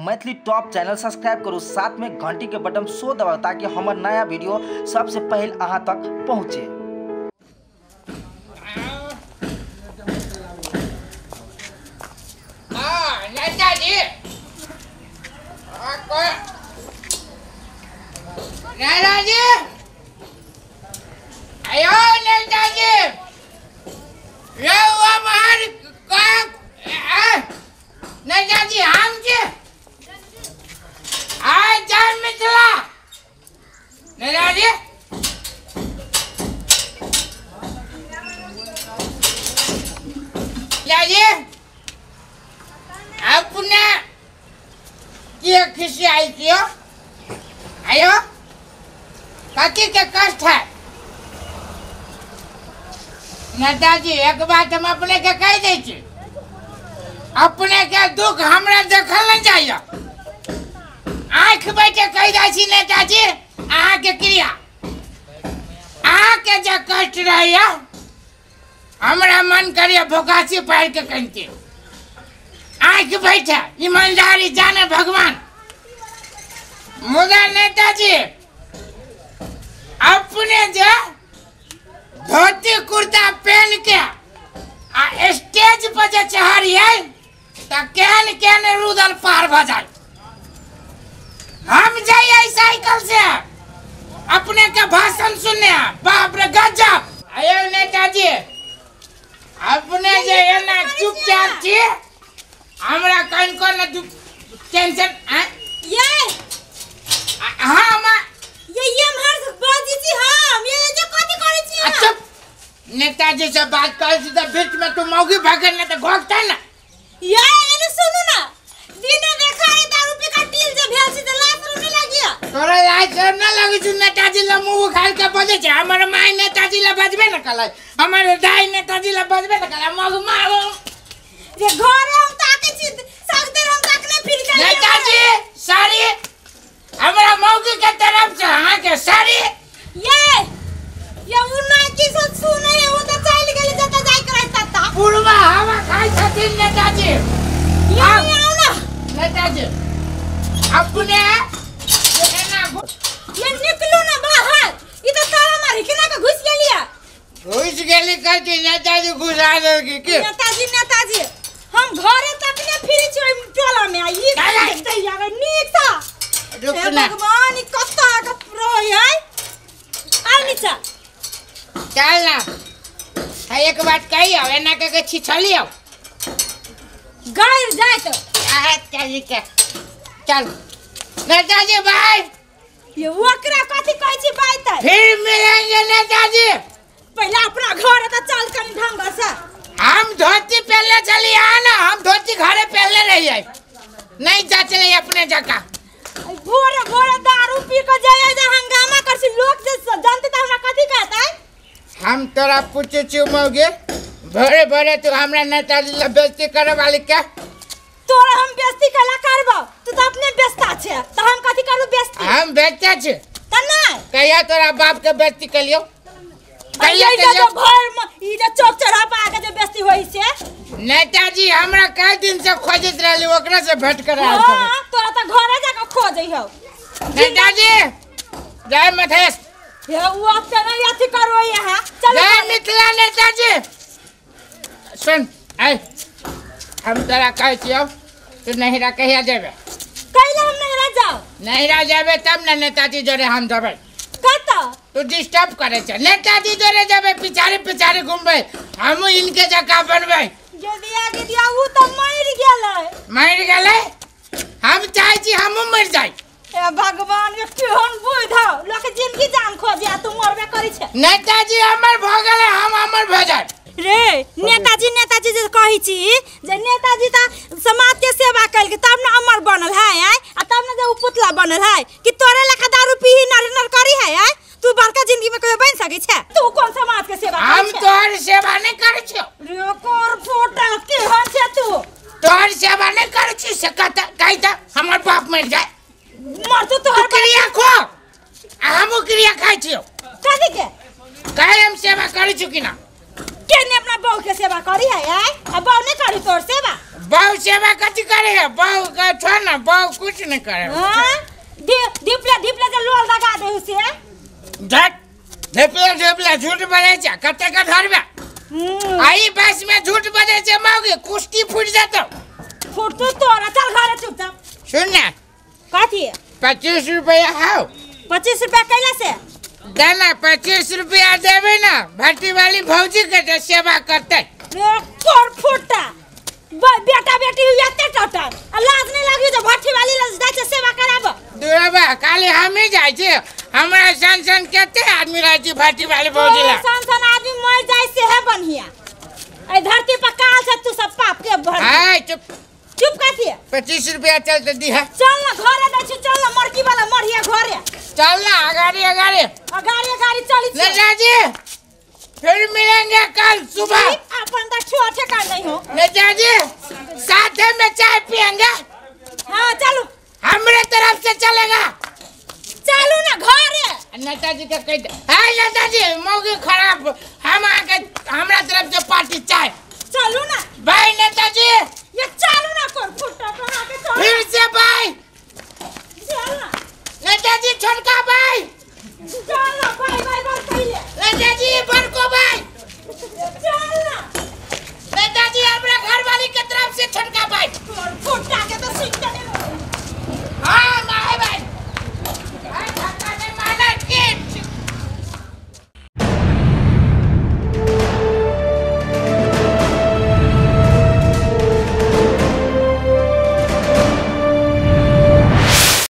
Maithili top channel subscribe करू, साथ में घंटी के बटन सो दबाओ ताकि हमर नया वीडियो सबसे पहले अहाँ तक पहुँचे। नेताजी आयो नेताजी नेताजी हम के आय जय मिथिला। नेताजी नेताजी अपने के खुशी आई क्यों आयो कथी के कष्ट है? नेताजी एक बात हम अपने के कह दै छी, अपने के दुख हमरा देखल नहीं जाइए। आँख बैठे कह दै छी नेताजी अहाँ के क्रिया अहाँ के जे कष्ट रहैया हमरा मन करिए भोकासी पार के कनते। आँख बैठे ईमानदारी जाने भगवान। मुदा नेताजी अपने जे धोती कुर्ता पहन के आ स्टेज पर जे चढ़िए त केहन केहन रुदल पार भ जाए। हम जाइए साइकिल से अपने के भाषण सुनने, बाप रे गजब। आयो नेताजी अपने जे एना चुपचाप छी हमरा कनको न टेंशन। ये हां मां ये हमार बाजी छी हम ये जे कथि करै छी? अच्छा नेताजी से बात करै छी त बीच में तू मौगी भागे न त घोकता न। ये एने सुनू ना दिने देखारे दारू पी के टील जे भेल छी त लाज शरम नै लागिया? तोरा लाज शरम न लागै छी? नेताजी ल मुंह उखाड़ के बजै छै। हमर my नेताजी ल बजबे न कलै, हमर दाई नेताजी ल बजबे न कलै। मग मारो जे घरे हम ताके छी सगदर हम ताकने फिर के। नेताजी सारी हमरा मौगी के तरफ से अहाँ के सारी ये उ ना की सब सुने वो त चल गेल जत जाय के रहता ता पुरवा हवा खाइ छथिन नेताजी। ये आओ ना नेताजी अपने एना ये निकलू ना बाहर। ई त ताला मारी केना के घुस गेलिया? घुस गेली कहती नेताजी घुसा देलकी की? नेताजी नेताजी हम घरे तकने फिरी छी टोला में आई दैया नीक सा। रुक ना भगवान ई कत्ता के रही है। आउ नीचा चल ना। है एक बात कही आओ एना के के छिछली आओ गैर जाय तो आ चल के चल नेताजी बाय। ये ओकरा कथि कहै छी बाय त फिर मिलेंगे नेताजी। पहले अपना घर त चल कनी ढंग से। हम धोती पहनले चली आ ना, हम धोती घरे पहनले रही है नहीं जा चले अपने जगह। भोरे भोरे दारू पी के जाय जे हंगामा कर छी लोग जे जानते त हमरा कथि कहतै? हम तोरा पूछे छी मौगे भोरे भोरे तू हमरा नेताजी ल बेइज्जती करे वाली के? तोरा हम बेइज्जती कला करबो? तू त अपने बेइज्जता छे त हम कथि करू बेइज्जती? हम बेइज्जता छी त नै कहिया तोरा बाप के बेइज्जती कलियो? कहिया कहिया भर ई जे चौक चढ़ा पा के जे बेइज्जती होई से। नेताजी हमरा कई दिन से खोजत रहली ओकरा से भेंट करे आयल छली। हां तोरा त घरे जाके खोजै हौ। नेताजी जय मथेश। हे उ अब त नहीं अथि करो यहाँ चल जय मिथिला। नेताजी सुन आय हम तोरा कहै छियौ तू नहिरा कहिया जेबे? कहिला हम नहिरा जाओ? नहिरा जेबे तब न नेताजी जोरे हम जेबै। कत तू डिस्टर्ब करे छे? नेताजी जोरे जेबे पिछाड़ी पिछाड़ी घूमबे हम इनके जगह बनबै। गेदिया गेदिया उ त मरि गेलै। मरि गेलै? हम चाहै छी हमहूँ मरि जाइ। हे भगवान ये केहन बुद्धि हौ लोक जिंदगी जान खोजे तू मरबे करै छे। नेताजी अमर भ गेलै हम अमर भ जाय। रे नेताजी नेताजी जे कहै छी जे नेताजी त समाज के सेवा कइल तब न अमर बनल है आय आ तब न जे उ पुतला बनल है कि तोरे लेखा दारू पीही नर नर करी है आय। तू बड़का जिंदगी में कहियो बन सकै छे? तू कौन समाज के सेवा करै हम छे? तोहर सेवा नहीं करै छियौ। रे कोर फोटा केहन छे तू? तोहर सेवा नहीं करै छी से कहता कहि त हमर बाप मरि जाय। मरतू तू तोहर क्रिया खो आ हमहूँ क्रिया खाइ छियौ। कथी के कहे हम सेवा करै छियौ कि ना? केने अपना अपना बहू के सेवा करी है आय आ बहू नहीं करी तोर सेवा। बहू सेवा कथी करे है? बहू का छोड़ ना, बहू कुछ नहीं करे। हां दीपला दीपला के लोल लगा दे से झट ढेपला ढेपला झूठ बजे छै कते के धरबे आई बस में झूठ बजे छै मौगी कुश्ती फूट जतो। फूटतो तोरा चल घरे चुपचाप। सुन ना कथी 25 रुपया हाउ। 25 रुपया कैला से देना? 25 रुपया देबे ना भट्टी वाली भौजी के जे सेवा करते। तोर फूटता बेटा बेटी हुई एते टटा आ लाज नहीं लागी जो भट्टी वाली लाज जाय छै सेवा कराब। दुराबा काली हम ही जाय छी हमरा सन सन केते आदमी रहै छी भट्टी वाली भौजी ला। सन सन आदमी मर जाय से है बढ़िया। ए धरती पर काल छै तू सब पाप के भर। हाय चुप चुप कथी? 25 रुपया चल त दिहा। चल ना घरे दै छी चल ना मरकी वाला मरिया घरे चल ना अगाड़ी अगाड़ी अगाड़ी अगाड़ी चली छी। नेताजी फिर मिलेंगे कल सुबह। अपन त छोटे का नहीं हो नेताजी साथ में चाय पियेंगे। हां चलो हमरे तरफ से चलेगा। चलो ना घरे नेताजी के कह दे। हाय नेताजी मौगी खराब हम आके हमरा तरफ से पार्टी चाय। चलो ना।